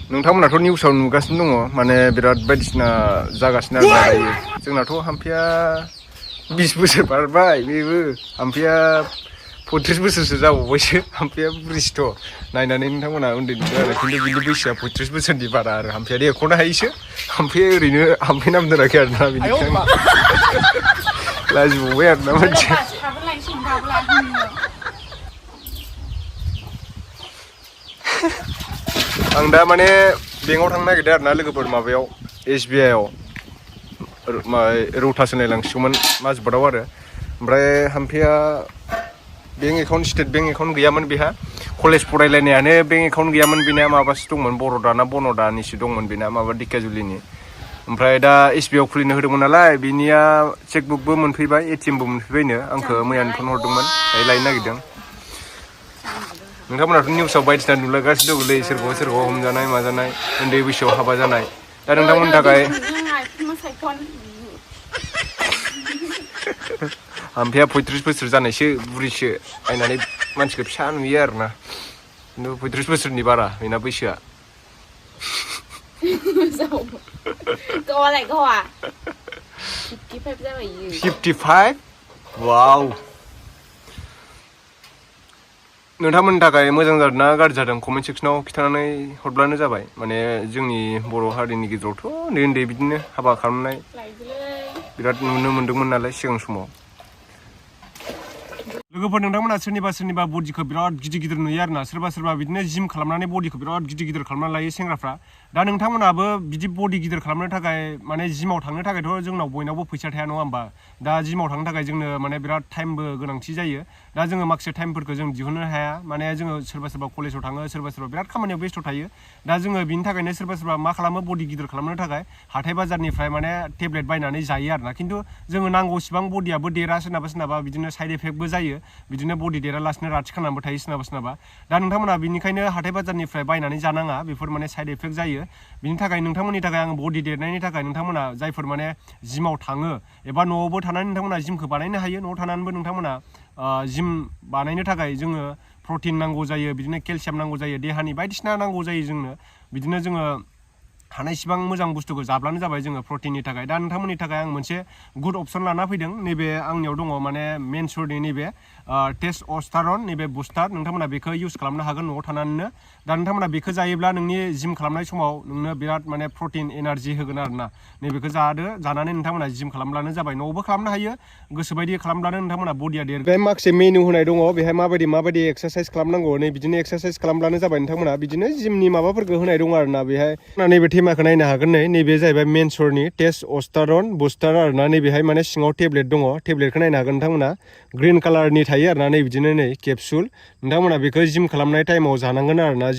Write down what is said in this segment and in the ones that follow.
नोंथांमोनाथ' निउसाव नुगासिनो दङ माने बिराद बायदिसिना जागासिनो आरो दायो जोंनाथ' हाम्फेया 20 बोसोर बारबाय बेबो हाम्फेया 35 बोसोरसो जाबावबायसो हाम्फेया बुरिसोथ' नायनानै नोंथांमोना उन्दै नुदों आरो खिन्थु बिनि बैसोआ 35 बोसोरनि बारा आरो हाम्फेया देरख'नो हायोसो हाम्फेया ओरैनो हाम्फे नाम दोनाखै आरोना बेनिखायनो लाजिबावबाय आरोना मानसिया आं दा माने बेंकआव थांनो नागिरदों आरोना लोगोफोर माबायाव SBI आव रौता सोलायलांसिगौमोन माजबाटाव आरो ओमफ्राय हाम्फेया bank account state bank account गैयामोन बेहा कलेज फरायलायनायानो बेंक एकाउन्ट गैयामोन बेना माबासो दंमोन बर'दा ना बन'दानिसो दंमोन बेना माबा दिकाजुलिनि ओमफ्राय दा SBI आव खुलिनो होदोंमोन नालाय बिनिया चेकबुकबो मोनफैबाय ATMबो मोनफैबायनो आंखौ मैयानो फन हरदोंमोन दायो लायनो नागिरदों नोंथांमोनाथ' निउसाव बायदिसिना नुलागासिनो दंलै सोरखौबा हमजानाय माजानाय उन्दै बैसोआव हाबा जानाय दा नोंथांमोननि थाखाय हाम्फेया 35 बोसोर जानायसो बुरिसो नायनानै मानसिखौ फिसा नुयो आरोना खिन्थु 35 बोसोरनि बारा बेना बैसोआ गावालाय गावा 55 जाबाय 55 वाव नोंथांमोननि थाखाय मोजां जादों ना गाज्रि जादों कमेन्ट सेक्सनाव खिन्थानानै हरब्लानो जाबाय माने जोंनि बर' हारिनि गेजेरावथ' उन्दै बिदिनो हाबा खालामनाय बिराद नुनो मोन्दोंमोन नालाय सिगां समाव लोगोफोर नोंथांमोना सोरनिबा बडिखौ बिराद गिदिर नुयो आरोना सोरबा बिदिनो जिम खालामनानै बडिखौ बिराद गिदिर खालामनानै लायो सेंग्राफ्रा दा नोंथांमोनाबो बिदि बडि गिदिर खालामनो थाखाय माने जिमाव थांनो थाखायथ' जोंनाव बयनावबो फैसा थाया नङा होमबा दा जिमाव थांनो थाखाय जोंनो माने बिराद टाइमबो गोनांथि जायो दा जोङो माखासे टाइमफोरखौ जों दिहुननो हाया माने जोङो सोरबा कलेजाव थाङो सोरबा बिराद खामानियाव बेस्थ' थायो दा जोङो बिनि थाखायनो सोरबा मा खालामो बडि गिदिर खालामनो थाखाय हाथाय बाजारनिफ्राय माने टेब्लेट बायनानै जायो आरोना खिन्थु जोङो नांगौसिबां बडियाबो देरा सोरनाबा बिदिनो साइड इफेक्टबो जायो बिदिनो बडि देरालासिनो राथि खानानैबो थायो सोरनाबा दा नोंथांमोना बिनिखायनो हाथाय बाजारनिफ्राय बायनानै जानाङा बेफोर माने साइड इफेक्ट जायो बिनि थाखाय नोंथांमोननि थाखाय आं बडि देरनायनि थाखाय नोंथांमोना जायफोर माने जिमाव थाङो एबा न'आवबो थानानै नोंथांमोना जिमखौ बानायनो हायो न'आव थानानैबो नोंथांमोना जिम बानायनो थाखाय जोङो प्रटिन नांगौ जायो बिदिनो केलसियाम नांगौ जायो देहानि बायदिसिना नांगौ जायो जोंनो बिदिनो जोङो हानायसिबां मोजां बुस्थुखौ जाब्लानो जाबाय जोङो प्रटिननि थाखाय दा नोंथांमोननि थाखाय आं मोनसे गुड अपसन लाना फैदों नैबे आंनियाव दङ माने मेनसुरनि नैबे टेस्टस्टेरन नैबे बुस्टार नोंथांमोना बेखौ इउज खालामनो हागोन न'आव थानानैनो दा नोंथांमोना बेखौ जायोब्ला नोंनि जिम खालामनाय समाव नोंनो बिराद माने प्रटिन एनार्जि होगोन आरोना नैबेखौ जानानै नोंथांमोना जिम खालामब्लानो जाबाय न'आवबो खालामनो हायो गोसोबायदि खालामब्लानो नोंथांमोना बडिया देरगोन बे माखासे मेनु होनाय दङ बेहाय माबायदि एक्सारसाइज खालामनांगौ नै बिदिनो एक्सारसाइज खालामब्लानो जाबाय नोंथांमोना बिदिनो जिमनि माबाफोरखौ होनाय दङ आरोना बेहाय नैबे टेमाखौ नायनो हागोन नैबे जाहैबाय मेनसुरनि टेस्टस्टेरन बुस्टार आरोना नैबेहाय माने सिङाव टेब्लेट दङ टेब्लेटखौ नायनो हागोन नोंथांमोना ग्रिन कालारनि थायो आरोना नै बिदिनो नै केपसुल नोंथांमोना बेखौ जिम खालामनाय टाइमाव जानांगोन आरोना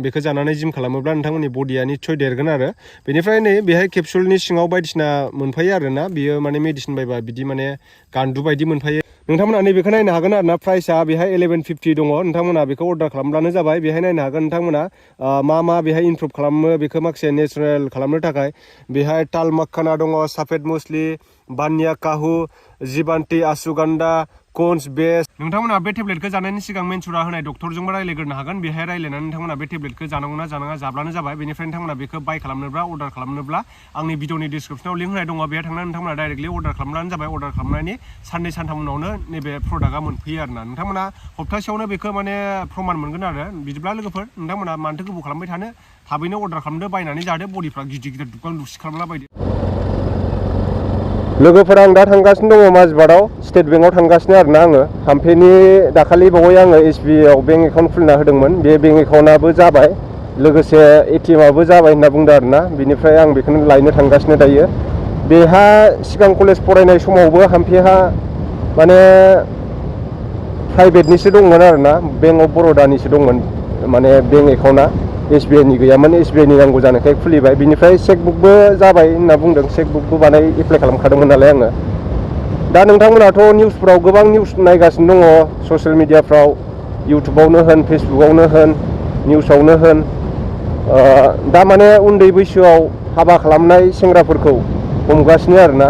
बेखौ जानानै जिम खालामोब्ला नोंथांमोननि बडिया निस्सय देरगोन आरो बेनिफ्राय नै बेहाय केपसुलनि सिङाव बायदिसिना मोनफायो आरोना बियो माने मेडिसिन बायबा बिदि माने गान्दु बायदि मोनफायो नोंथांमोना नैबेखौ नायनो हागोन आरोना प्राइसआ बेहाय 1150 दङ नोंथांमोना बेखौ अर्डार खालामब्लानो जाबाय बेहाय नायनो हागोन नोंथांमोना मा बेहाय इमप्रुभ खालामो बेखौ माखासे नेचारेल खालामनो थाखाय बेहाय ताल मखाना दङ सफेद मुसलि बान्या काहु जिबान्ति आसुगान्दा कन्स बेस नोंथांमोना बे टेब्लेटखौ जानायनि सिगां मेनसुरा होनाय डक्टरजोंबो रायज्लायग्रोनो हागोन बेहाय रायज्लायनानै नोंथांमोना बे टेब्लेटखौ जानांगौना जानाङा जाब्लानो जाबाय बेनिफ्राय नोंथांमोना बेखौ बाय खालामनोब्ला अर्डार खालामनोब्ला आंनि भिडिअनि डिसक्रिपसनाव लिंक होनाय दङ बेहाय थांनानै नोंथांमोना डाइरेक्टलि अर्डार खालामब्लानो जाबाय अर्डार खालामनायनि साननै सानथाम उनावनो नैबे प्रडाक्टआ मोनफैयो आरोना नोंथांमोना हप्तासेयावनो बेखौ माने प्रमान मोनगोन आरो बिदिब्ला लोगोफोर नोंथांमोना मानोथो गोबाव खालामबाय थानो थाबैनो अर्डार खालामदो बायनानै जादो बडिफ्रा गिदिर दुखान लुसि खालामला बायदो लोगोफोरा आं दा थांगासिनो दङ माजबाटाव स्टेट बेंकआव थांगासिनो आरोना आङो हाम्फेनि दाखालि बावै आङो SBI आव बेंक एकाउन्ट खुलिना होदोंमोन बे बेंक एकाउन्टआबो जाबाय लोगोसे ATMआबो जाबाय होनना बुंदों आरोना बिनिफ्राय आं बेखौनो लायनो थांगासिनो दायो बेहा सिगां कलेज फरायनाय समावबो हाम्फेहा माने प्राइभेटनिसो दंमोन आरोना बेंक अफ बर'दानिसो दंमोन माने बेंक एकाउन्टआ SBI नि गैयामोन SBI नि नांगौ जानायखाय खुलिबाय बिनिफ्राय चेकबुकबो जाबाय होनना बुंदों चेकबुकबो एप्लाइ खालामखादोंमोन नालाय आङो दा नोंथांमोनाथ' निउसफ्राव गोबां निउस नायगासिनो दङ ससियेल मिडियाफ्राव इउटुबावनो होन फेसबुकआवनो होन निउसावनो होन दा माने उन्दै बैसोआव हाबा खालामनाय सेंग्राफोरखौ हमगासिनो आरोना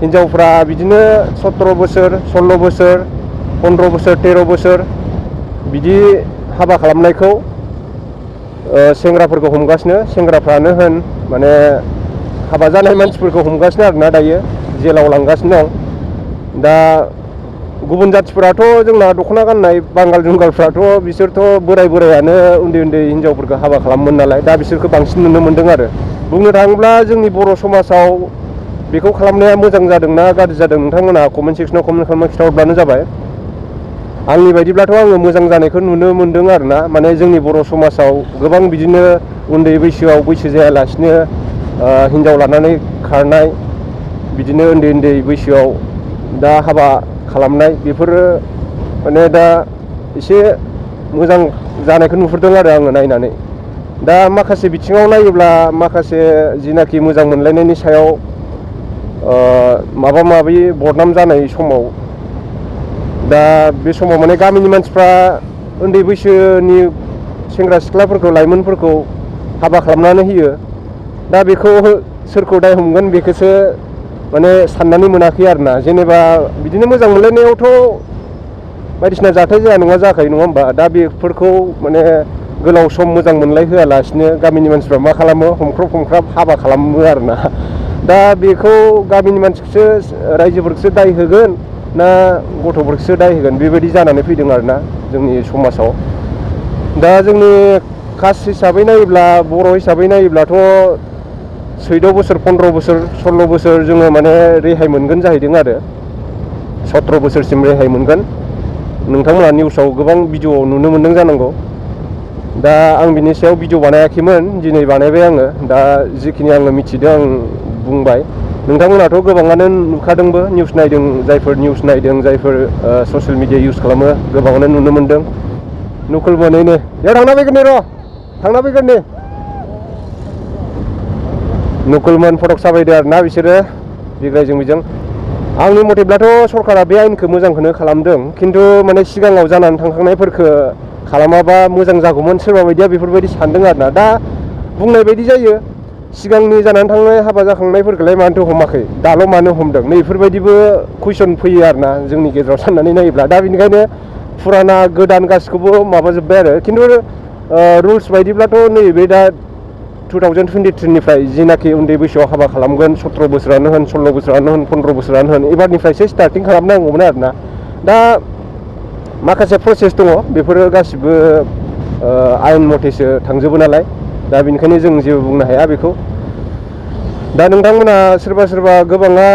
हिनजावफ्रा बिदिनो 17 बोसोर 16 बोसोर 15 बोसोर 13 बोसोर बिदि हाबा खालामनायखौ सेंग्राफोरखौ हमगासिनो सेंग्राफ्रानो होन माने हाबा जानाय मानसिफोरखौ हमगासिनो आरोना दायो जेलाव लांगासिनो दं दा गुबुन जाथिफोराथ' जोंना दख'ना गाननाय बांगाल जुंगालफ्राथ' बिसोरथ' बोरायानो उन्दै हिनजावफोरखौ हाबा खालामोमोन नालाय दा बिसोरखौ बांसिन नुनो मोन्दों आरो बुंनो थाङोब्ला जोंनि बर' समाजाव बेखौ खालामनाया मोजां जादोंना गाज्रि जादों नोंथांमोना कमेन्ट सेक्सनाव कमेन्ट खालामना खिन्थाहरब्लानो जाबाय आंनि बायदिब्लाथ' आङो मोजां जानायखौ नुनो मोन्दों आरोना माने जोंनि बर' समाजाव गोबां बिदिनो उन्दै बैसोआव बैसो जायालासिनो हिनजाव लानानै खारनाय बिदिनो उन्दै बैसोआव दा हाबा खालामनाय बेफोरो माने दा एसे मोजां जानायखौ नुहुरदों आरो आङो नायनानै दा माखासे बिथिङाव नायोब्ला माखासे जिनाखि मोजां मोनलायनायनि सायाव माबा माबि बदनाम जानाय समाव दा बे समाव माने गामिनि मानसिफ्रा उन्दै बैसोनि सेंग्रा सिख्लाफोरखौ लाइमोनफोरखौ हाबा खालामनानै होयो दा बेखौ सोरखौ दाय हमगोन बेखौसो माने साननानै मोनाखै आरोना जेनेबा बिदिनो मोजां मोनलायनायावथ' बायदिसिना जाथाय जाया नङा जाखायो नङा होमबा दा बेफोरखौ माने गोलाव सम मोजां मोनलाय होआलासिनो गामिनि मानसिफ्रा मा खालामो हमख्रब हाबा खालामो आरोना दा बेखौ गामिनि मानसिखौसो रायजोफोरखौसो दाय होगोन ना गथ'फोरखौसो दाय होगोन बेबायदि जानानै फैदों आरोना जोंनि समाजाव दा जोंनि कास्ट हिसाबै नायोब्ला बर' हिसाबै नायोब्लाथ' 14 बोसोर 15 बोसोर 16 बोसोर जोङो माने रेहाय मोनगोन जाहैदों आरो 17 बोसोरसिम रेहाय मोनगोन नोंथांमोना निउसाव गोबां भिडिअ नुनो मोन्दों जानांगौ दा आं बिनि सायाव भिडिअ बानायाखैमोन दिनै बानायबाय आङो दा जिखिनि आङो मिथिदों आं बुंबाय नोंथांमोनाथ' गोबाङानो नुखादोंबो निउस नायदों जायफोर निउस नायदों जायफोर ससियेल मिडिया इउज खालामो गोबाङानो नुनो मोन्दों नुखुल मोनैनो याव थांना फैगोन र' थांना फैगोन नै नुकुलमोन फटक साबायदो आरोना बिसोरो बिग्रायजों बिजों आंनि मथेब्लाथ' सरकारा बे आयेनखौ मोजांखौनो खालामदों खिन्थु माने सिगाङाव जानानै थांखांनायफोरखौ खालामाबा मोजां जागौमोन सोरबा बायदिया बेफोरबायदि सानदों आरोना दा बुंनाय बायदि जायो सिगांनि जानानै थांनाय हाबा जाखांनायफोरखौलाय मानोथो हमाखै दाल' मानो हमदों नै बेफोरबायदिबो कुइसन फैयो आरोना जोंनि गेजेराव साननानै नायोब्ला दा बेनिखायनो फुराना गोदान गासिखौबो माबाजोब्बाय आरो खिन्थु रुल्स बायदिब्लाथ' नैबे दा 2023निफ्राय जिनाखि उन्दै बैसोआव हाबा खालामगोन 17 बोसोरानो होन 16 बोसोरानो होन 15 बोसोरानो होन एबारनिफ्रायसो स्टार्टिं खालामनांगौमोन आरोना दा माखासे प्रसेस दङ बेफोरो गासिबो आयेन मथेसो थांजोबो नालाय दा बेनिखायनो जों जेबो बुंनो हाया बेखौ दा नोंथांमोना सोरबा गोबाङा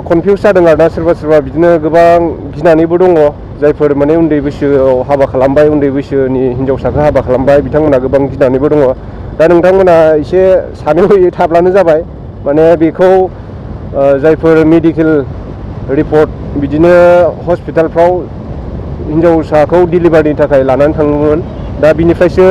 कनफिउस जादों आरोना सोरबा बिदिनो गोबां गिनानैबो दङ जायफोर माने उन्दै बैसोआव हाबा खालामबाय उन्दै बैसोनि हिनजावसाखौ हाबा खालामबाय बिथांमोना गोबां गिनानैबो दङ दा नोंथांमोना एसे सानै हयै थाब्लानो जाबाय माने बेखौ जायफोर मेडिकेल रिपर्ट बिदिनो हस्पिटालफ्राव हिनजावसाखौ डिलिभारिनि थाखाय लानानै थाङोमोन दा बिनिफ्रायसो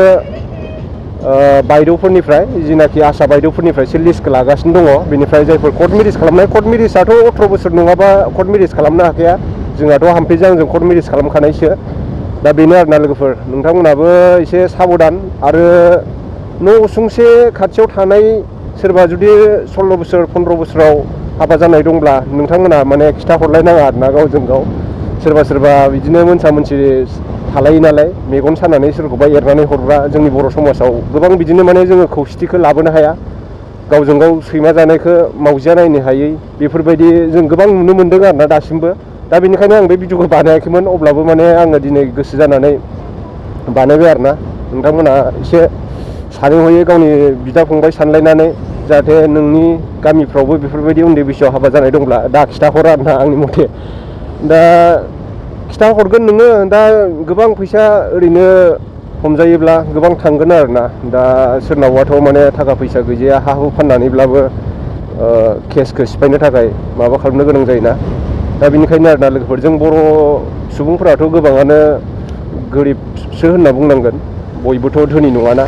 बायद'फोरनिफ्राय जिनाखि आशा बायद'फोरनिफ्रायसो लिस्टखौ लागासिनो दङ बेनिफ्राय जायफोर कर्ट मेरिज खालामनाय कर्ट मेरिजआथ' 18 बोसोर नङाबा कर्ट मेरिज खालामनो हाखाया जोंहाथ' हाम्फेजों आंजों कर्ट मेरिज खालामखानायसो दा बेनो आरोना लोगोफोर नोंथांमोनाबो एसे साबधान आरो न' उसुंसे खाथियाव थानाय सोरबा जुदि 16 बोसोर 15 बोसोराव हाबा जानाय दंब्ला नोंथांमोना माने खिथाहरलायनाङा आरोना गावजों गाव सोरबा बिदिनो मोनसा मोनसि थालायो नालाय मेगन सानानै सोरखौबा एरनानै हरग्रा जोंनि बर' समाजाव गोबां बिदिनो माने जोङो खौसेथिखौ लाबोनो हाया गावजों गाव सैमा जानायखौ मावजिया नायनो हायै बेफोरबायदि जों गोबां नुनो मोन्दों आरोना दासिमबो दा बेनिखायनो आं बे भिडिअखौ बानायाखैमोन अब्लाबो माने आङो दिनै गोसो जानानै बानायबाय आरोना नोंथांमोना एसे सानै हयै गावनि बिदा फंबाय सानलायनानै जाहाथे नोंनि गामिफ्रावबो बेफोरबायदि उन्दै बैसोआव हाबा जानाय दंब्ला दा खिथाहर आरोना आंनि मथे दा खिथाहरगोन नोङो दा गोबां फैसा ओरैनो हमजायोब्ला गोबां थांगोन आरोना दा सोरनावबाथ' माने थाखा फैसा गैजाया हा हु फाननानैब्लाबो केसखौ सिफायनो थाखाय माबा खालामनो गोनां जायोना दा बेनिखायनो आरोना लोगोफोर जों बर' सुबुंफोराथ' गोबाङानो गोरिबसो होनना बुंनांगोन बयबोथ' धोनि नङाना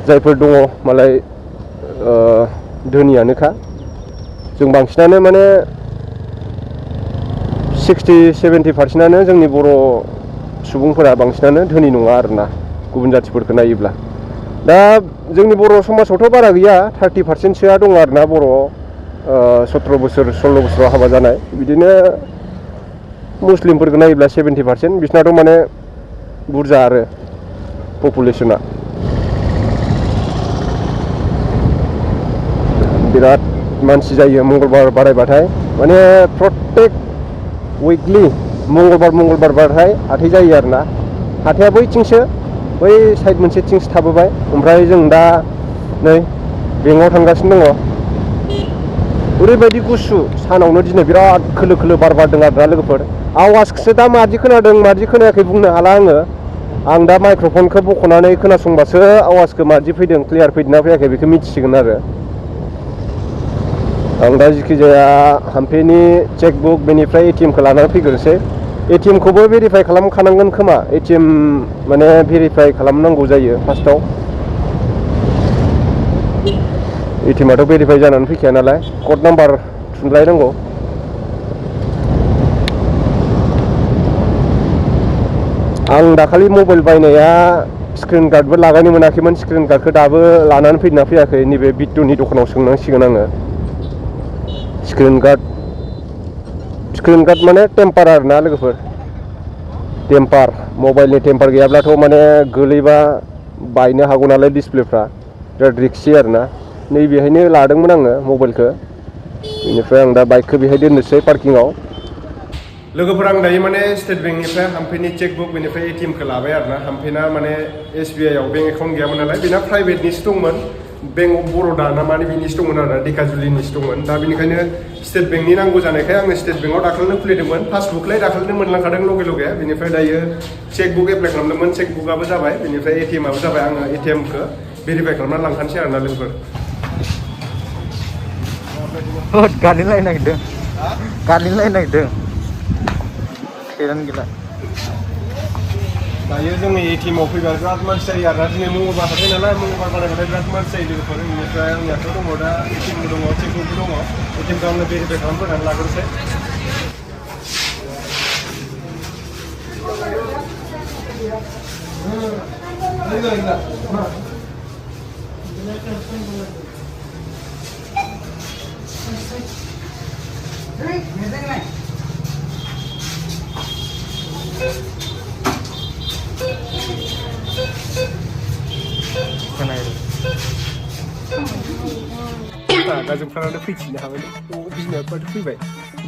जायफोर दङ मालाय धोनियानोखा जों बांसिनानो माने 60-70% जोंनि बर' सुबुंफोरा बांसिनानो धोनि नङा आरोना गुबुन जाथिफोरखौ नायोब्ला दा जोंनि बर' समाजावथ' बारा गैया 30%सोआ दङ आरोना बर'आव 17 बोसोर 16 बोसोराव हाबा जानाय बिदिनो मुस्लिमफोरखौ नायोब्ला 70% बिसनाथ' माने बुरजा आरो पपुलेसना बिराद मानसि जायो मंगलबार बारायबाथाय माने प्रत्येक उइकलि मंगलबार बारायबाथाय हाथाय जायो आरोना हाथाया बैथिंसो बै साइड मोनसेथिंसो थाबोबाय ओमफ्राय जों दा नै बेंकआव थांगासिनो दङ ओरैबायदि गुसु सानावनो दिनै बिराद खोलो खोलो बार बारदों आरोना लोगोफोर आवाजखौसो दा मादि खोनादों मादि खोनायाखै बुंनो हाला आं दा माइक्र'फनखौ बख'नानै खोनासंबासो आवाजखौ मादि फैदों क्लियार फैदोंना फैयाखै बेखौ मिथिसिगोन आरो आं दा जिखि जाया हाम्पेनि चेकबुक बेनिफ्राय एटिएमखौ लानानै फैग्रोनोसै एटिएमखौबो भेरिफाइ खालामखानांगोन खोमा एटिएम माने भेरिफाइ खालामनांगौ जायो फार्स्टआव एटिएमआथ' भेरिफाइ जानानै फैखाया नालाय कड नाम्बार थुनलायनांगौ आं दाखालि मबाइल बायनाया स्क्रिन गार्डबो लागायनो मोनाखैमोन स्क्रिन गार्डखौ दाबो लानानै फैदोंना फैयाखै नैबे बिट्टुनि दखानाव सोंनांसिगोन आङो स्क्रिन गार्ड माने टेम्पार आरोना लोगोफोर टेम्पार मबाइलनि टेम्पार गैयाब्लाथ' माने गोलैबा बायनो हागौ नालाय डिसप्लेफ्रा बिराद रिक्सि आरोना नैबेहायनो लादोंमोन आङो मबाइलखौ बेनिफ्राय आं दा बाइकखौ बेहाय दोननोसै पार्किंआव लोगोफोर आं दायो माने स्टेट बेंकनिफ्राय हाम्पेनि चेकबुक बेनिफ्राय एटिएमखौ लाबाय आरोना हाम्पेना माने SBI आव बेंक एकाउन्ट गैयामोन नालाय बेना प्राइभेटनिसो दंमोन बेंक अफ बर'दा ना माने बिनिसो दंमोन आरोना धेकियाजुलिनिसो दंमोन दा बेनिखायनो स्टेट बेंकनि नांगौ जानायखाय आङो स्टेट बेंकआव दाखालिनो खुलिदोंमोन पासबुकलाय दाखालिनो मोनलांखादों लगे बेनिफ्राय दायो चेकबुक एप्लाइ खालामदोंमोन चेकबुकआबो जाबाय बेनिफ्राय एटिएमआबो जाबाय आङो एटिएमखौ भेरिफाइ खालामनानै लांखानोसै आरोना लोगोफोर गारि लायनो नागिरदों खेरानो गैला दायो जोंनि एटिएमआव फैबा बिराद मानसि जायो आरोना दिनै मंगलबार हाथाय नालाय मंगलबार बारायबाथाय बिराद मानसि जायो लोगोफोर बेनिफ्राय आंनियाथ' दङ दा एटिएमबो दङ चेकबुकबो दङ एटिएमखौ आङो भेरिफाइ खालामग्रोनानै लाग्रोसै गाजोबफ्रानानै फैफिननो हाबाय बिमायाथ' फैबाय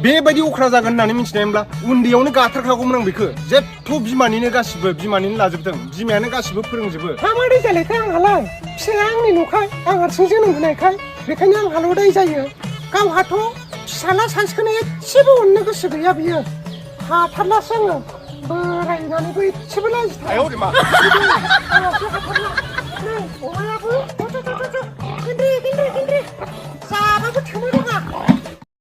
बेबायदि अख्रा जागोन होननानै मिथिनायमोनब्ला उन्दैयावनो गाथारखागौमोन आं बेखौ जेथ' बिमानिनो गासिबो बिमानिनो लाजोबदों बिमायानो गासिबो फोरोंजोबो माबोरै जालायखाय आंहालाय फिसाया आंनि न'खाय आं हारसिं जोनोम होनायखाय बेखायनो आंहाल' दाय जायो गावहाथ' फिसाला सासेखौनो एसेबो अननो गोसो गैया बियो हाथारलासो आङो बोरायनानैबो एसेबो लाजिथारा अमायाबो जाबाबो थोनो